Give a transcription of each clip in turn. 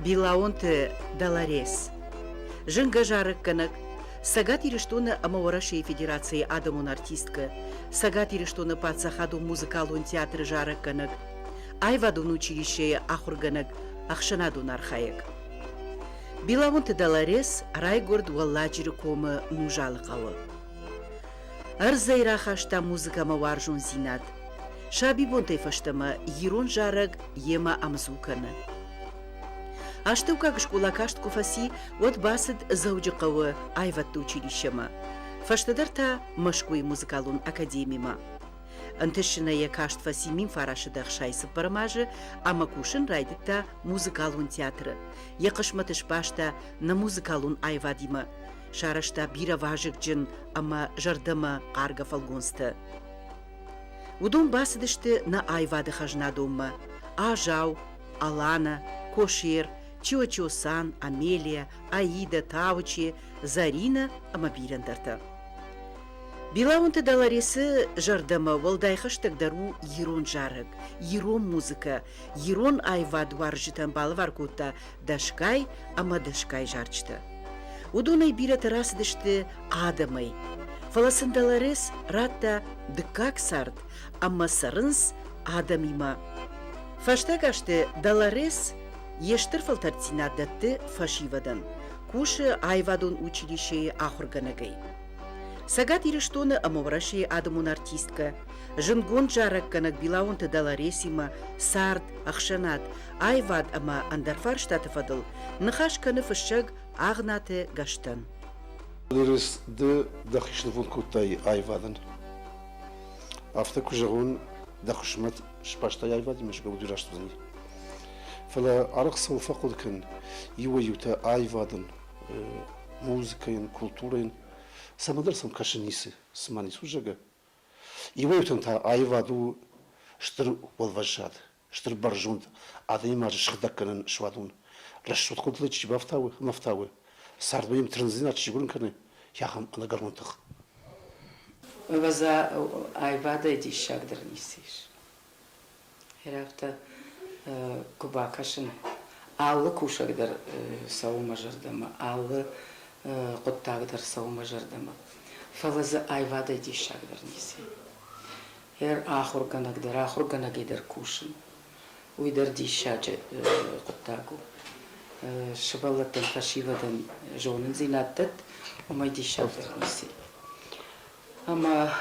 Билаонты Долорес. Зынгӕ зарӕггӕнӕг, Цӕгат Ирыстоны ӕмӕ Уӕрӕсейы Федерацийы адӕмон артисткӕ, Цӕгат Ирыстоны паддзахадон музыкалон театры зарӕггӕнӕг, аивадон училищейы ахуыргӕнӕг, ӕхсӕнадон архайӕг. Билаонты Долорес райгуырд Уӕлладжыры комы Нузалы хъӕуы. Ӕрдзӕй рахаста музыкӕмӕ уарзондзинад. Сабибонтӕй фӕстӕмӕ ирон зарӕг йемӕ ӕмдзу кӕны. Астӕуккаг скъола каст куы фӕци, уӕд бацыд Дзӕуджыхъӕуы аивӕдты училищемӕ, фӕстӕдӕр та Мӕскуыйы музыкалон академимӕ. Ӕнтысджынӕй йӕ каст фӕци 1964 азы ӕмӕ кусын райдыдта музыкалон театры. Йӕ хъысмӕт сбаста нӕ музыкалон аивадимӕ, сарӕзта бирӕ вазыгджын ӕмӕ зӕрдӕмӕ хъаргӕ фӕлгонцтӕ. Уыдон бацыдысты нӕ аивады хӕзнадонмӕ Азау, Алана, Кошер, Чиочиосан, Амелия, Аида, Тауче, Заринӕ ӕмӕ бирӕ ӕндӕртӕ. Билаонты Долоресы зӕрдӕмӕ уӕлдай хӕстӕгдӕр у ирон зарӕг, ирон музыкӕ, ирон аивад уарзджытӕн балӕвар кодта дӕсгай ӕмӕ дӕсгай зарджытӕ. Уыдонӕй бирӕтӕ рацыдысты адӕмӕй, фӕлӕ сын Долорес радта дыккаг цард ӕмӕ цӕрынц адӕмимӕ. Фӕстаг азты Долорес йе стыр фӕлтӕрддзинад дӕтты фӕсивӕдӕн, кусы аивадон училищейы ахуыргӕнӕгӕй. Цӕгат Ирыстоны ӕмӕ Уӕрӕсейы адӕмон артисткӕ, зындгонд зарӕггӕнӕг Билаонты Долоресимӕ цард, ӕхсӕнад, аивад ӕмӕ ӕндӕр фарстаты фӕдыл ныхас кӕны фыссӕг Агънаты Гӕстӕн. Долорес, ды дӕхи снывонд кодтай аивадӕн. Афтӕ куы зӕгъон, дӕ хъысмӕт сбастай аивадимӕ, зӕгъгӕ, уыди раст уыдзӕни. Фӕлӕ арӕх цӕуыл фӕхъуыды кӕн, иуӕй-иутӕ аивадӕн, музыкӕйӕн, культурӕйӕн, цӕмӕндӕр сӕм кӕсы ницы, цыма ницы у, зӕгъгӕ. Иуӕй-иутӕн та аивад у стыр уӕлвӕззад, стыр бӕрзонд адӕймаджы сыгъдӕггӕнӕн суадон. Рӕсугъд хъуыдытыл чи бафтауы ӕмӕ фтауы, цардмӕ йӕм тырндзинад чи гуырын кӕны, ахӕм ӕнӕгӕрон тых. Ӕвӕдза, аивадӕй диссагдӕр ницы ис. Афтӕ куы бакӕсын, алы кусӕг дӕр цӕуы мӕ зӕрдӕмӕ, алы хъуыддаг дӕр цӕуы мӕ зӕрдӕмӕ. Фӕлӕ дзы аивадӕй диссагдӕр ницы и. Ахуыргӕнӕг дӕр, ахуыргӕнӕгӕй дӕр кусын, уый дӕр диссаджы хъуыддаг у. Сывӕллӕттӕн, фӕсивӕдӕн зонындзинад дӕтт, уымӕй диссагдӕр ницы и. Ӕмӕ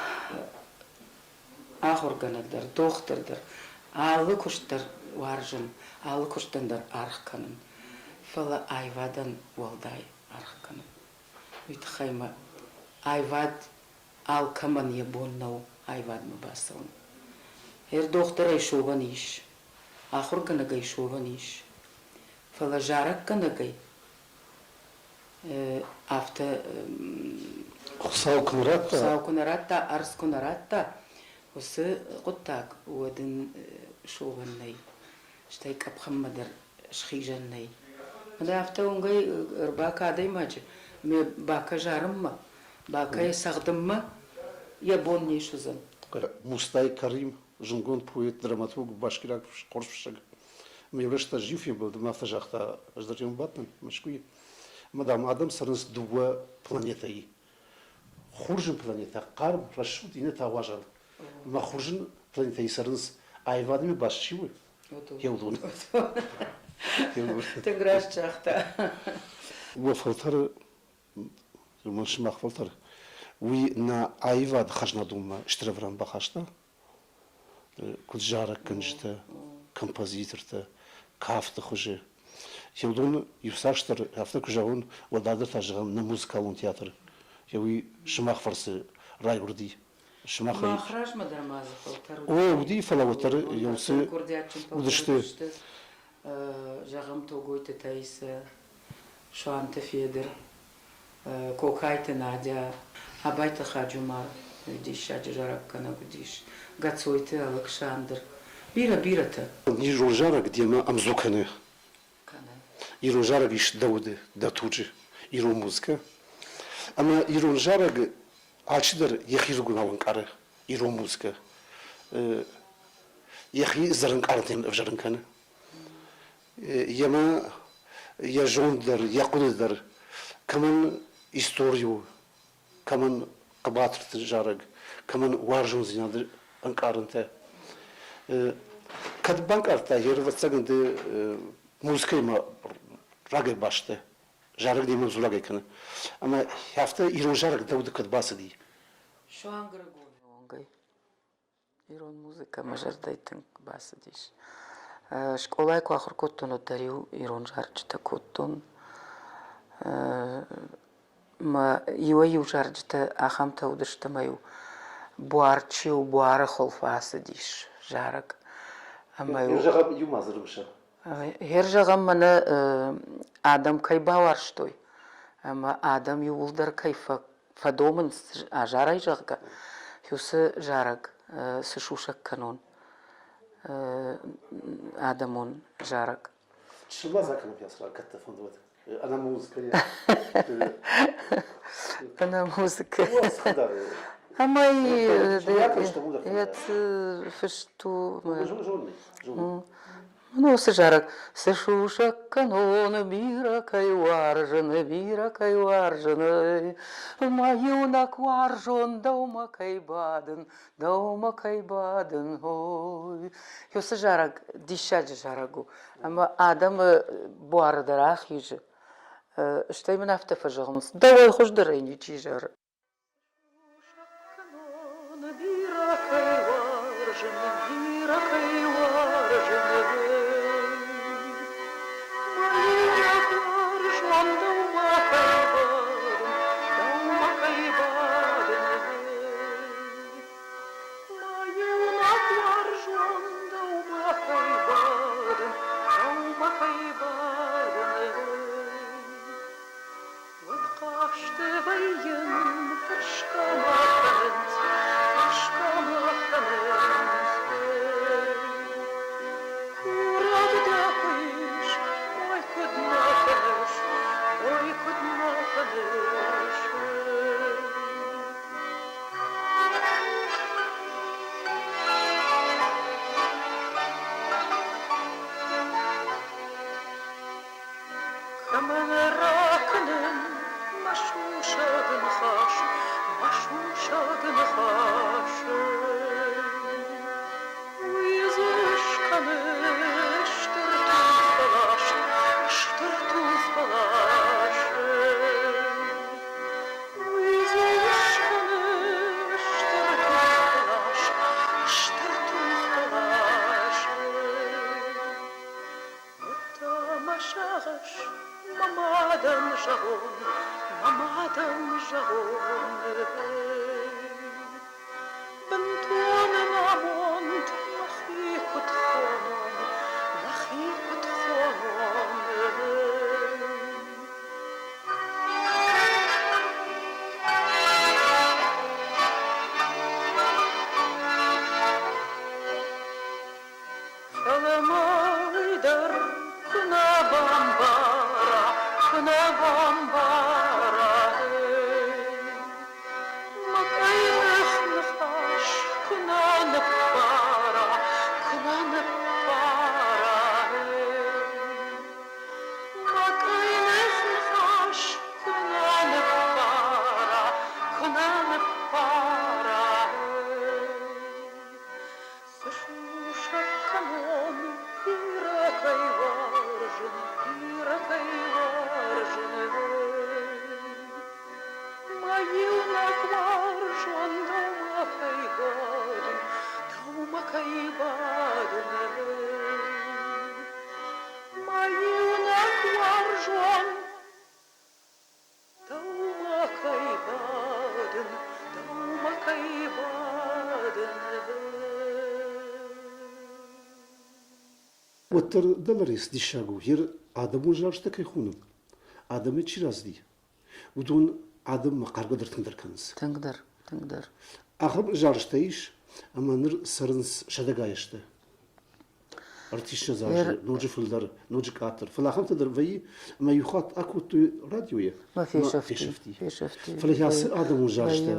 ахуыргӕнӕг дӕр, дохтыр дӕр, алы куыст дӕр уарзын, алы куыстӕн дӕр аргъ кӕнын, фӕлӕ аивадӕн уӕлдай аргъ кӕнын. Уый тыххӕй мӕ аивад алкӕмӕн йӕ бон нӕу аивадмӕ бацӕуын. Ӕрдохтырӕй суӕвӕн ис, ахуыргӕнӕгӕй суӕвӕн ис, фӕлӕ зарӕггӕнӕгӕй афтӕ Хуыцау куы нӕ радта, Хуыцау куы нӕ радта, ӕрдз куы нӕ радта, уыцы хъуыддаг, уӕд ын суӕвӕн нӕй. Стӕй къӕпхӕнмӕ дӕр схизӕн нӕй. Фӕлӕ афтӕ уынгӕй ӕрбакӕ адӕймаджы, ме бакӕ зарынмӕ, бакӕ йӕ цӕгъдынмӕ, йӕ бон не суыдзӕн. Мустай Карим, зындгонд поэт, драматург, башкираг хорз фыссӕг. Ме рӕстӕджы иу фембӕлд ӕмӕ афтӕ загъта, ӕз дӕр йӕм бадтӕн Мӕскуыйы. Ӕмӕ, дам, адӕм цӕрынц дыууӕ планетӕйы. Хурджын планетӕ хъарм, рӕсугъд, иннӕ та уазал. Ӕмӕ хурджын планетӕйы цӕрынц аивадимӕ баст чи у, уыдон. Тынг раст загъта. Уӕ фӕлтӕры уымӕн сымах фӕлтӕр, уый нӕ аивады хӕзнадонмӕ стыр ӕвӕрӕн бахаста. Куыд зарӕггӕнджытӕ, композитортӕ, кафты хуызы. Уыдон иуцасдӕр, афтӕ куы зӕгъон, уӕлдайдӕр та зӕгъӕм нӕ музыкалон театр. Уый сымах фӕрцы райгуырди. Сымахӕй. Мах размӕ дӕр ма дзы фӕлтӕр уыди. О, уыди, фӕлӕ уӕддӕр уыцы уыдысты. Зӕгъӕм, Тогойты Таисӕ, Суанты Федыр, Кокайты Надя, Абайты Хаджумар диссаджы зарӕггӕнӕг уыдис, Гӕцойты Алыксандр, бирӕ-бирӕтӕ. Низон зарӕг демӕ ӕмдзу кӕны. Кӕны. Ирон зарӕг ис дӕ уды, дӕ туджы, ирон музыкӕ. Ӕмӕ ирон зарӕг алчидӕр йӕхи ргуынау ӕнкъары ирон музыкӕ. Йӕхи зӕрынкъарӕнтӕ йын ӕвзӕрын кӕны. Йемӕ йӕ зонд дӕр, йӕ хъуыды дӕр кӕмӕн истори у, кӕмӕн хъӕбатырты зарӕг, кӕмӕн уарзондзинады ӕнкъарӕнтӕ. Кӕд банкъардтай, ӕвӕццӕгӕн ды музыкӕимӕ рагӕй баст дӕ, зарӕг демӕ дзурӕгӕй кӕны. Ӕмӕ афтӕ ирон зарӕг дӕ уды кӕд бацыди? Суанг рагоны онгӕй. Ирон музыкӕ мӕ зӕрдӕйы тынг бацыдис. Скъолайы куы ахуыр кодтон, уӕд дӕр-иу ирон зарджытӕ кодтон. Мӕ иуӕй-иу зарджытӕ ахӕмтӕ уыдысты, ӕмӕ-иу буар чи у, буары хуылфы ацыдис зарӕг. Ӕмӕ-иу Зӕгъӕм, иу ма дзы рымысӕм. Гъер зӕгъӕм, мӕнӕ адӕм кӕй бауарзтой ӕмӕ адӕм иууылдӕр кӕй фӕдомынц азарӕй, зӕгъгӕ, уыцы зарӕг цы сусӕг кӕнон, адӕмон зарӕг. Чысыл ма закӕнӕм пьесӕ, кӕд дӕ фӕнды, уӕд. Ӕнӕ музыкӕйӕ. Ӕнӕ музыкӕ. Ӕмӕ фыст у. Ну, уыцы зарӕг Цы сусӕг кӕнон, бирӕ кӕй уарзын, бирӕ кӕй уарзын, Мӕ иунӕг уарзон дӕумӕ кӕй бадын, дӕумӕ кӕй бадын, ой. Уыцы зарӕг диссаджы зарӕг у, ӕмӕ адӕмы буары дӕр ахизы. Стӕй мын афтӕ фӕзӕгъынц, дӕуӕй хуыздӕр ӕй ничи зары. Бирӕ кӕй уарзын, бирӕ кӕй уарзын, Мӕ иунӕг уарзон дӕумӕ кӕй бадын, дӕумӕ кӕй бадын, Мӕ иунӕг уарзон дӕумӕ кӕй бадын, дӕумӕ кӕй бадын. Уӕд хъазты вӕййын фӕрсгӕ ма кӕнынц, фӕрсгӕ ма кӕнынц. Курӕг дӕ куы ис, ой, куыд нӕ кӕныс, ой, куыд нӕ кӕныс. Кӕмӕн ракӕнын мӕ сусӕг ныхас, мӕ сусӕг ныхас? Уый дзы скӕны стыр тулдз бӕлас, стыр тулдз бӕлас. Уый дзы скӕны стыр тулдз бӕлас, стыр тулдз бӕлас. Уӕдта мӕ сагъӕс мӕ мадӕн зӕгъон, мӕ мадӕн зӕгъон. Бынтон ӕнамонд мӕхи куыд хонон, мӕхи куыд хонон. Фӕлӕ ма уый дӕр куы нӕ бамбара, куы нӕ бамбара, Мӕ къӕйных ныхас куы нӕ ныббара, куы нӕ ныббара, Мӕ къӕйных ныхас куы нӕ ныббара, куы нӕ ныббара. Цы сусӕг кӕнон, бирӕ кӕй уарзын, бирӕ кӕй уарзын, Мӕ иунӕг уарзон дӕумӕ кӕй бадын, дӕумӕ кӕй бадын, Мӕ иунӕг уарзон Дӕумӕ кӕй бадын, дӕумӕ кӕй бадын. Уӕддӕр Долорес диссаг у, йе адӕмон зарджытӕ кӕй хонын, адӕмӕй чи рацыди, уыдон адӕммӕ хъаргӕ дӕр тынгдӕр кӕнынц. Тынгдӕр, тынгдӕр. Ахӕм зарджытӕ ис, ӕмӕ ныр цӕрынц сӕдӕгай азты. Ӕртиссӕдз азы, ноджы фылдӕр, ноджы къаддӕр. Фӕлӕ ахӕмтӕ дӕр вӕййы, ӕмӕ иу хатт акодтой радиойы, ӕмӕ фесӕфти. Фесӕфти. Фӕлӕ ацы адӕмон зарджытӕ,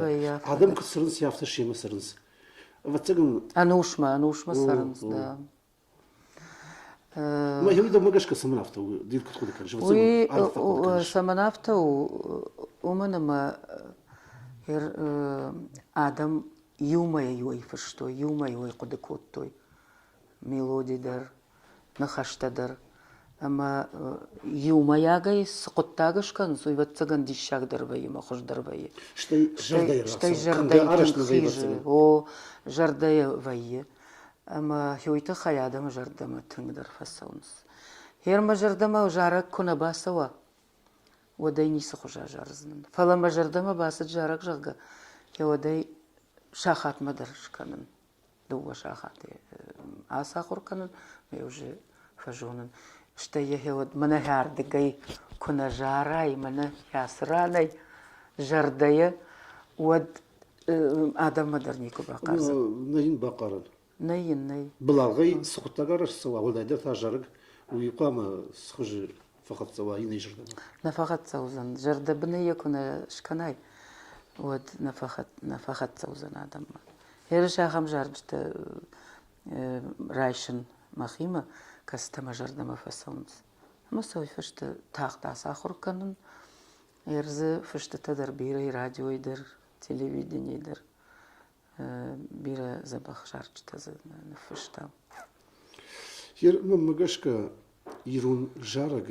адӕм куыд цӕрынц, афтӕ семӕ цӕрынц. Ӕвӕццӕгӕн... Ӕнусмӕ, ӕнусмӕ цӕрынц, да. Мӕ дӕумӕ гӕсгӕ цӕмӕн афтӕ у? Ды куыд хъуыды кӕныс? Уый цӕмӕн афтӕ у, уымӕн ӕмӕ адӕм иумӕ-иуӕй фыстой, иумӕ-иуӕй хъуыды кодтой. Мелоди дӕр, ныхӕстӕ дӕр. Ӕмӕ иумӕйагӕй цы хъуыддаг скӕнынц, уый, ӕвӕццӕгӕн, диссагдӕр вӕййы ӕмӕ хуыздӕр вӕййы. Стӕй зӕрдӕйы Стӕй зӕрдӕйы тынг хизы, о, зӕрдӕйы вӕййы. Ӕмӕ уый тыххӕй адӕмы зӕрдӕмӕ тынгдӕр фӕцӕуынц. Гъер мӕ зӕрдӕмӕ зарӕг куы нӕ бацӕуа, уӕд ӕй ницы хуызы азардзынӕн. Фӕлӕ мӕ зӕрдӕмӕ бацыд зарӕг, зӕгъгӕ, уӕд ӕй сахатмӕ дӕр скӕнын. Дыууӕ сахаты ацахуыр кӕнын, мӕ уже фӕзонын. Стӕй йӕ уӕд мӕнӕ ардыгӕй куы нӕ зарай, мӕнӕ ацы ранӕй зӕрдӕйӕ, уӕд адӕммӕ дӕр никуы бахъардзӕн. Нӕ йын бахъарӕн. Нӕй йын, нӕй. Былалгъӕй цы хъуыддаг арӕзт цӕуа, уӕлдайдӕр та зарӕг, уый хъуамӕ цы хуызы фӕхӕццӕ уа иннӕ зӕрдӕмӕ? Нӕ фӕхӕццӕ уыдзӕн. Зӕрдӕбынӕй йӕ куы нӕ скӕнай, уӕд нӕ фӕхӕццӕ уыдзӕн адӕммӕ. Ерыс ахӕм зарджытӕ райсын мӕхимӕ, кӕцытӕ мӕ зӕрдӕмӕ фӕцӕуынц. Ӕмӕ сӕ уый фӕстӕ тагъд ацахуыр кӕнын. Ӕрдзы фыстытӕ дӕр бирӕ и радиойы дӕр, телевиденийы дӕр. Бирӕ дзӕбӕх зарджытӕ дзы ныффыстам. Мӕнмӕ гӕсгӕ, ирон зарӕг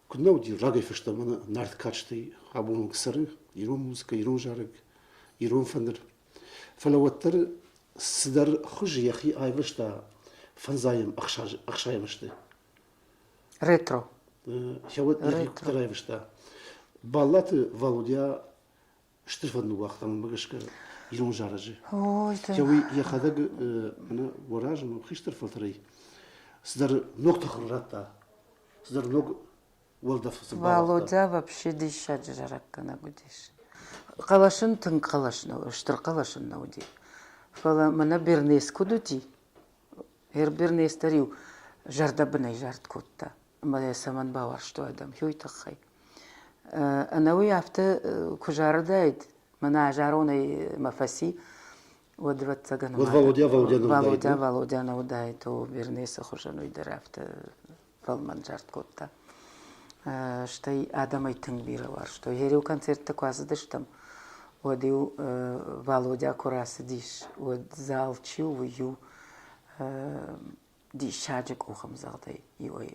куыд нӕ уыди рагӕй фӕстӕмӕ нарт кадджытӕй абон онг цӕры ирон музыкӕ, ирон зарӕг, ирон фӕндыр. Фӕлӕ уӕддӕр цыдӕр хуызы йӕхи айвӕзта фӕндзайӕм ӕхсайӕм азты. Ретро. Сӕуӕт йӕхи куыддӕр айвӕзта. Баллаты Валодя стыр фӕд ныууагъта мӕнмӕ гӕсгӕ ирон зарӕджы. Уый йӕхӕдӕг мӕнӕ уӕ размӕ хистӕр фӕлтӕрӕй цыдӕр ног тых радта, цыдӕр ног уӕлдӕф цы Валодя вообще диссаджы зарӕггӕнӕг уыдис. Хъӕлӕс ын тынг хъӕлӕс нӕ, стыр хъӕлӕс ын нӕ уыди. Фӕлӕ мӕнӕ Бернес куыд уыди, Бернес дӕр-иу зӕрдӕбынӕй зард кодта. Ӕмӕ йӕ цӕмӕн бауарзтой адӕм, уый тыххӕй. Ӕнӕуый афтӕ куы зарыдаид, мӕнӕ азаронӕй мӕ фӕци, уӕд, ӕвӕццӕгӕн, Уӕд Валодя Валодя нӕ уыдаид. Валодя Валодя нӕ уыдаид, о, Бернесы хуызӕн уый дӕр афтӕ фӕлмӕн зард кодта. Стӕй адӕмӕй тынг бирӕ уарзтой. Йӕ концерттӕ куы ацыдыстӕм, уӕд-иу Валодя куы рацыдис, уӕд зал чи у, уый-иу диссаджы къухӕмдзӕгъдӕй иуӕй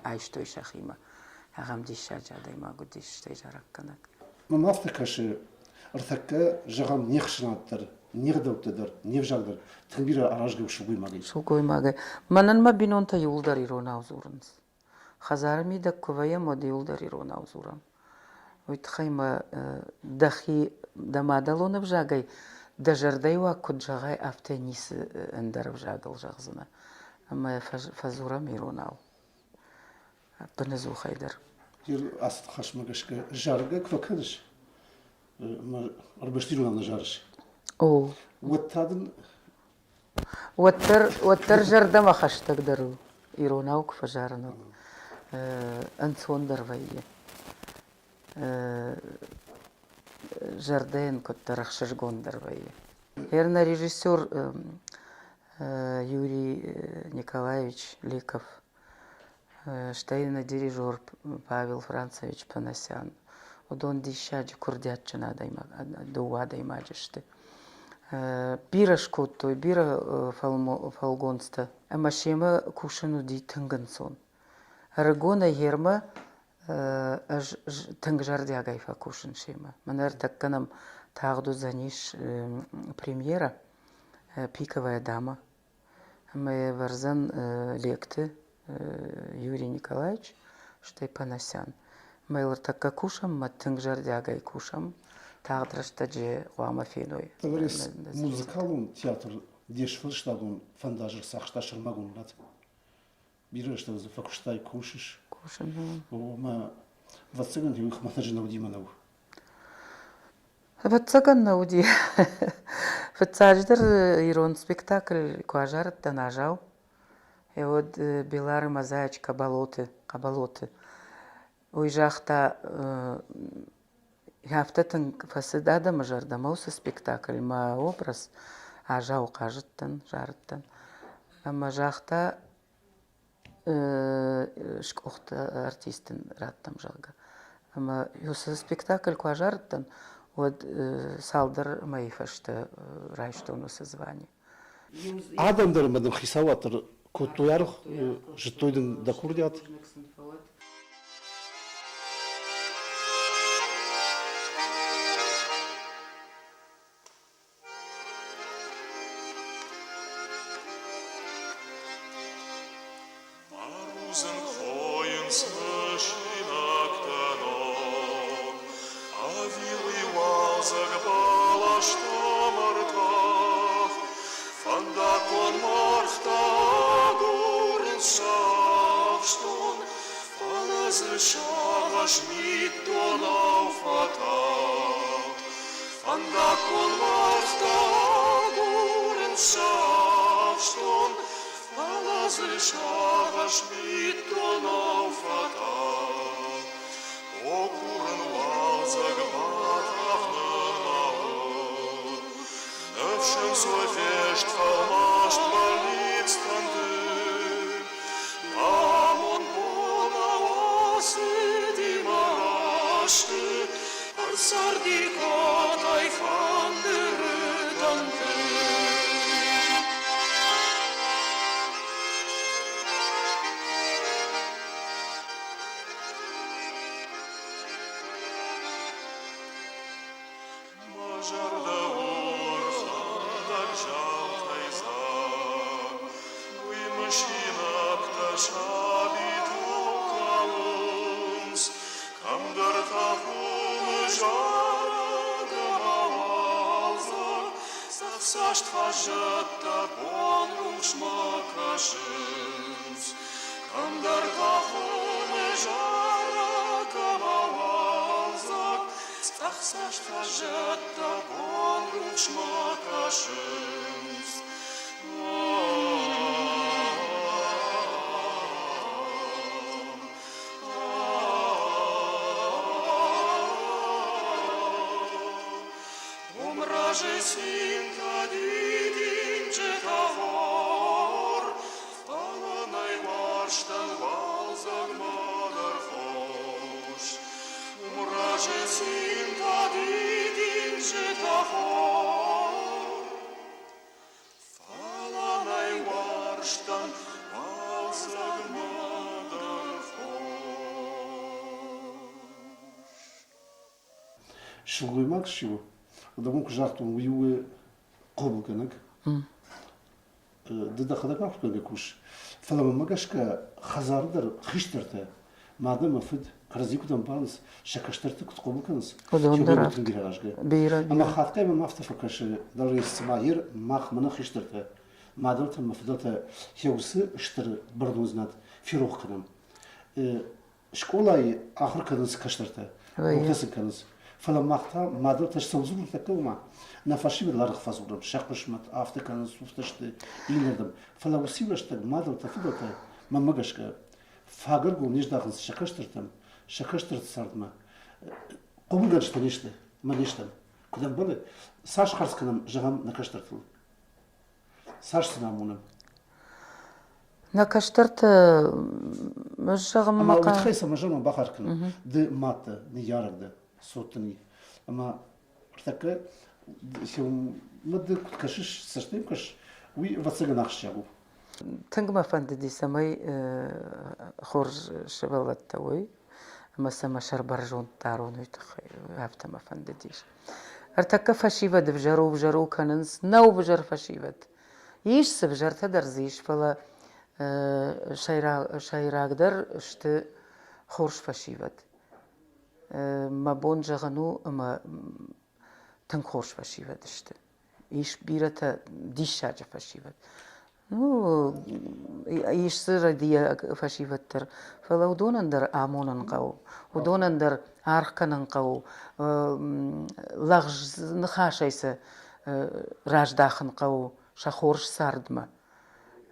айстой сӕхимӕ. Ахӕм диссаджы адӕймаг уыдис, стӕй зарӕггӕнӕг. Мӕм афтӕ кӕсы, ӕртӕккӕ, зӕгъӕм, не хсӕнад дӕр, не гъдӕуттӕ дӕр, не взаг дӕр тынг бирӕ аразгӕ у сылгоймагӕй. Сылгоймагӕй. Мӕнӕн мӕ бинонтӕ иууылдӕр иронау дзурынц. Хӕдзары мидӕг куы вӕййӕм, уӕд иууылдӕр иронау дзурӕм. Уый тыххӕй мӕ дӕхи, дӕ мадӕлон ӕвзагӕй дӕ зӕрдӕйы уаг куыд зӕгъай, афтӕ ницы ӕндӕр ӕвзагыл зӕгъдзынӕ. Ӕмӕ фӕдзурӕм иронау ӕппынӕдзухӕй дӕр. Ацы ныхасмӕ гӕсгӕ заргӕ куы фӕкӕныс, ӕмӕ ӕрмӕст иронау нӕ зарыс, О. уӕд та дын Уӕддӕр, уӕддӕр зӕрдӕмӕ хӕстӕгдӕр у, иронау куы фӕзарын, уӕд ӕнцондӕр вӕййы. Зӕрдӕйӕн куыддӕр ӕхсызгондӕр вӕййы. Верно, режиссер Юрий Николаевич Леков стӕй нӕ дирижер Павел Францевич Панасян. Уыдон диссаджы курдиатджын адӕймаг, дыууӕ адӕймаджы сты. Бирӕ скодтой, бирӕ фӕлгонцтӕ ӕмӕ семӕ кусын уыди тынг ӕнцон. Ӕрыгонӕй ермӕ ӕз тынг зӕрдиагӕй фӕкусын семӕ. Мӕнӕ ӕртӕккӕ нӕм тагъд уыдзӕнис премьерӕ «Пиковая дама». Ӕмӕ йӕ ӕвӕрдзӕн лекты Юрий Николаевич, стӕй Панасян. Мӕ йыл ӕртӕккӕ кусӕм, мӕ тынг зӕрдиагӕй кусӕм. Тагъд рӕстӕджы хъуамӕ феной. Товарищ музыкалон театр де сфӕлдыстадон фӕндаджы рцахста сӕрмагонд бынат. Бирӕ рӕстӕг дзы фӕкуыстай, кусыс. Кусын. Ӕмӕ, ӕвӕццӕгӕн, уый хуымӕтӕджы нӕ уыди мӕнӕу. Ӕвӕццӕгӕн нӕ уыди. Фыццаджыдӕр ирон спектакль куы азарыдтӕн Азау. Уӕд Белары мозаич Кабалоты, Хъӕбӕлоты. Уый загъта, афтӕ тынг фӕцыд адӕмы зӕрдӕмӕ уыцы спектакль, мӕ образ Азау хъазыдтӕн, зарыдтӕн. Ӕмӕ загъта, скъуыхты артист ын радтам, зӕгъгӕ. Ӕмӕ уыцы спектакль куы азарыдтӕн, уӕд цалдӕр мӕйы фӕстӕ райстон уыцы звани. Адӕм дӕр ӕмӕ дын хицауад дӕр кодтой аргъ, зыдтой дын дӕ курдиат. Марузын хойынц мысинӕгтӕ ног, Ӕви уалдзӕг баластам ӕртах, Фӕндаггон мӕргътӕ агурынц сӕ ахстон, Фӕлӕ дзы сагъӕс митдонау фӕтагъд. Фӕндаггон мӕргътӕ агурынц сӕ ахстон, Фӕлӕ дзы сагъӕс митдонау фӕтагъд. О, курын уалдзӕг батӕх нын мӕ уд, Ныфсӕнцой фест фӕлмаст бӕллицтӕн ды. Амонд бонау ацыди мӕ рӕзты, Ӕрцарди катай фӕндыры тӕнты. Мӕ зӕрдӕ урхӕндӕг зӕлтӕй дзаг, Уый мысинӕгтӕ сабитау кӕуынц, Кӕмдӕр та хуры зарӕг ӕмӕ уалдзӕг Цъӕхсаст фаззӕттӕ бонрухсмӕ кӕсынц. Кӕмдӕр та хуры зарӕг ӕмӕ уалдзӕг Цъӕхсаст фаззӕттӕ бонрухсмӕ кӕсынц. Уым разы цинтӕ дидинджытӕ хор, Фӕлӕ нӕй уарзтӕн уалдзӕгмӕ дӕр хос. Уым разы цинтӕ дидинджытӕ хор, Фӕлӕ нӕй уарзтӕн уалдзӕгмӕ дӕр хос. Сылгоймаг чи у, уыдон куы загътон, уый у хъомылгӕнӕг. Ды дӕхӕдӕг ахуыргӕнгӕ кус. Фӕлӕ мӕнмӕ гӕсгӕ хӕдзары дӕр хистӕртӕ, мад ӕмӕ фыд кӕрӕдзи куыд ӕмбарынц, сӕ кӕстӕрты куыд хъомыл кӕнынц, Уыдон дӕр тынг бирӕ аразгӕ. Ӕмӕ хатгай мӕм афтӕ фӕкӕсы, дӕр цыма ер мах мӕнӕ хистӕртӕ, мадӕлтӕ ӕмӕ фыдӕлтӕ сӕ уыцы стыр бӕрнондзинад ферох кӕнӕм. Скъолайы ахуыр кӕнынц кӕстӕртӕ, уроктӕ сын кӕнынц. Фӕлӕ мах та мадӕлтӕ ссӕудзурын тӕккӕ уымӕ. Нӕ фӕсивӕд арӕх фӕдзурӕм, сӕ хъысмӕт афтӕ кӕнынц, уфтӕ сты иннӕрдӕм. Фӕлӕ уыцы рӕстӕг мадӕлтӕ, фыдӕлтӕ, мӕнмӕ гӕсгӕ, фагӕргом не здахынц сӕ кӕстӕртӕм, сӕ кӕстӕрты цардмӕ. Хъомылгӕнджытӕ не сты, мӕ не стӕм. Куыд ӕмбӕлы, цас хардз кӕнӕм, зӕгъӕм, нӕ кӕстӕртыл? Цас сын амонӕм? Нӕ кӕстӕртӕ зӕгъын Ӕмӕ уый тыххӕй цӕмӕ зӕгъын бахар кӕнын. Ды мад дӕ, ныййарӕг дӕ, цот дын и. Ӕмӕ ӕртӕккӕ сӕумӕ ды куыд кӕсыс, цӕстӕй кӕс, уый ӕвӕццӕгӕн ахсджиаг у. Тынг мӕ фӕндыди, цӕмӕй хорз сывӕллӕттӕ уой ӕмӕ сӕ мӕ сӕрбӕрзонд дарон, уый тыххӕй афтӕ мӕ фӕндыдис. Ӕртӕккӕ фӕсивӕд ӕвзӕр-ӕвзӕр кӕнынц, нӕу ӕвзӕр фӕсивӕд. Ис цы взӕртӕ дӕр дзы ис, фӕлӕ сӕйрагдӕр сты хорз фӕсивӕд. Мӕ бон зӕгъын у, ӕмӕ тынг хорз фӕсивӕд сты. Ис бирӕтӕ диссаджы фӕсивӕд. Ну, ис дзы рӕдийӕг фӕсивӕд дӕр, фӕлӕ уыдонӕн дӕр амонын хъӕуы, уыдонӕн дӕр аргъ кӕнын хъӕуы, лӕгъз ныхасӕй сӕ раздахын хъӕуы сӕ хорз цардмӕ.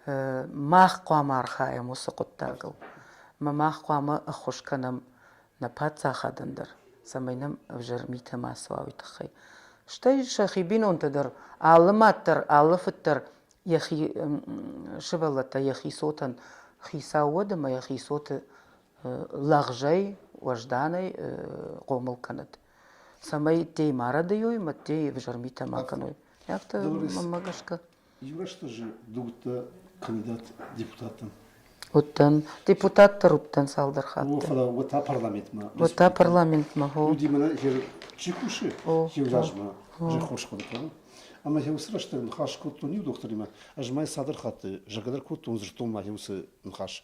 Мах хъуамӕ архайӕм уыцы хъуыддагыл. Ӕмӕ мах хъуамӕ ӕххуыс кӕнӕм нӕ паддзахадӕн дӕр, цӕмӕй нӕм ӕвзӕр митӕ ма цӕуа, уый тыххӕй. Стӕй сӕхи бинонтӕ дӕр, алы мад дӕр, алы фыд дӕр йӕхи сывӕллӕттӕ йӕхи цотӕн хицау уӕд ӕмӕ йӕхи цоты лӕгъзӕй, уӕзданӕй хъомыл кӕнӕд. Цӕмӕй ддей ма рӕдыйой, ӕмӕ ддей ӕвзӕр митӕ ма кӕной. Афтӕ мӕнмӕ гӕсгӕ. Иу рӕстӕджы ды кандидат депутаттӕм. Уыдтӕн. Депутат дӕр уыдтӕн цалдӕр хатты. О, фӕлӕ уӕд та парламентмӕ. Уӕд та парламентмӕ, хо. Уыди мӕнӕ чи кусы, иу размӕ, хорз хъуыды кӕнын. Ӕмӕ уыцы рӕстӕг ныхас кодтон иу дохтыримӕ. Ӕз ма цалдӕр хатты зӕгъгӕ дӕр кодтон, дзырдтон ма уыцы ныхас.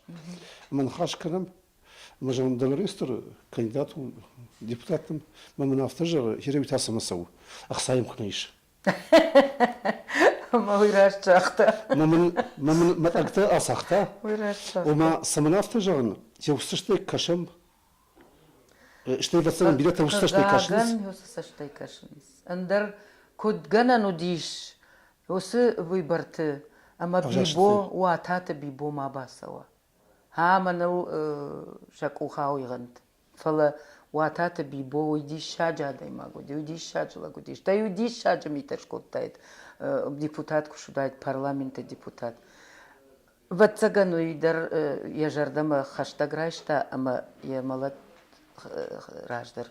Ӕмӕ ныхас кӕнӕм, ӕмӕ зӕгъын, дӕлрестр кандидат у депутаттӕм, мӕ мын афтӕ зӕгъы, херӕуи та цӕмӕ цӕуы, ӕхца йӕм куы нӕ ис. Ӕмӕ уый раст загъта. Мӕ мын мӕ мын мӕ тъӕнгтӕ ацагъта. Уый раст загъта. Ома, цӕмӕн афтӕ зӕгъын, уыцы кӕсӕм, стӕй ӕвӕццӕгӕн бирӕтӕ уыцы цӕстӕй кӕсынц. Хъыгагӕн, уыцы цӕстӕй кӕсынц. Ӕндӕр куыд гӕнӕн уыдис уыцы выборты ӕмӕ Бибо, Уататы Бибо ма бацӕуа. Ӕмӕ ныл сӕ къух ауигъӕнт. Фӕлӕ Уататы Бибо уый диссаджы адӕймаг уыди, уый диссаджы лӕг уыди. Стӕй уый диссаджы митӕ скодтаид, депутат куы суыдаид, парламенты депутат. Ӕвӕццӕгӕн, уый дӕр йӕ зӕрдӕмӕ хӕстӕг райста ӕмӕ йӕ мӕлӕт раздӕр,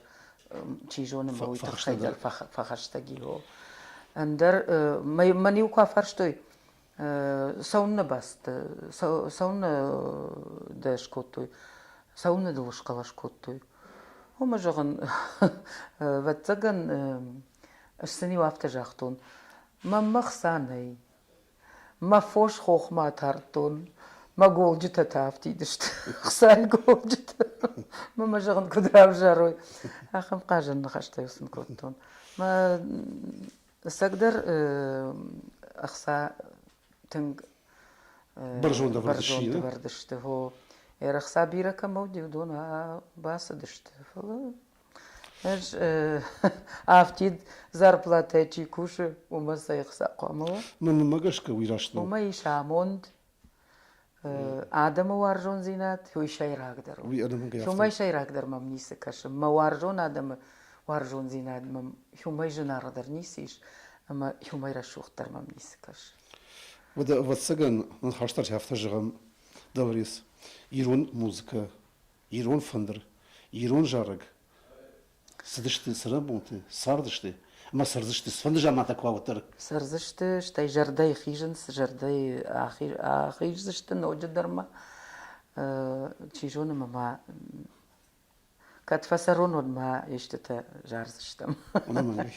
чи зоны, мӕ уый тыххӕй дӕр фӕхӕстӕг и. Ӕндӕр мӕн-иу куы афарстой, цӕуыннӕ бацыдтӕ, цӕуыннӕ дӕ скодтой, цӕуыннӕ дыл схъӕлӕс кодтой? Омӕ, зӕгъын, ӕвӕццӕгӕн, ӕз сын-иу афтӕ загътон, мӕнмӕ хца нӕй, мӕ фос хохмӕ атардтон, мӕ голджытӕ та афтид сты, хцайы голджытӕ. Мӕ мӕ, зӕгъын, куыд равзарой, ахӕм хъазӕн ныхӕстӕ-иу сын кодтон. Мӕ Ӕцӕгдӕр ӕхца тынг бӕрзонд ӕвӕрд сты. Хо, ӕхца бирӕ кӕмӕ уыди, уыдон бацыдысты. Фӕлӕ ӕз афтид зарплатӕ чи кусы, уымӕ цӕй ӕхца хъуамӕ уа? Мӕнмӕ гӕсгӕ уый раст нӕу. Уымӕ ис амонд, адӕмы уарзондзинад, уый сӕйрагдӕр у. Уымӕй сӕйрагдӕр мӕм ницы кӕсы. Мӕ уарзон адӕмы уарзондзинад мӕм уымӕй зынаргъдӕр ницы ис ӕмӕ уымӕй рӕсугъддӕр мӕм ницы кӕсы. Уӕдӕ, ӕвӕццӕгӕн, ныхӕстӕ афтӕ зӕгъӕм, Долорес, ирон музыкӕ, ирон фӕндыр, ирон зарӕг Цыдысты цӕрӕнбонты, цардысты ӕмӕ цӕрдзысты, цыфӕнды замантӕ куы уа, уӕддӕр. Цӕрдзысты, стӕй зӕрдӕйы хизынц, зӕрдӕйы ахиздзысты ноджыдӕр ма. Чи зоны, ӕмӕ ма кӕд фӕцӕрон, уӕд ма истытӕ зардзыстӕм. Ӕнӕмӕнгӕй.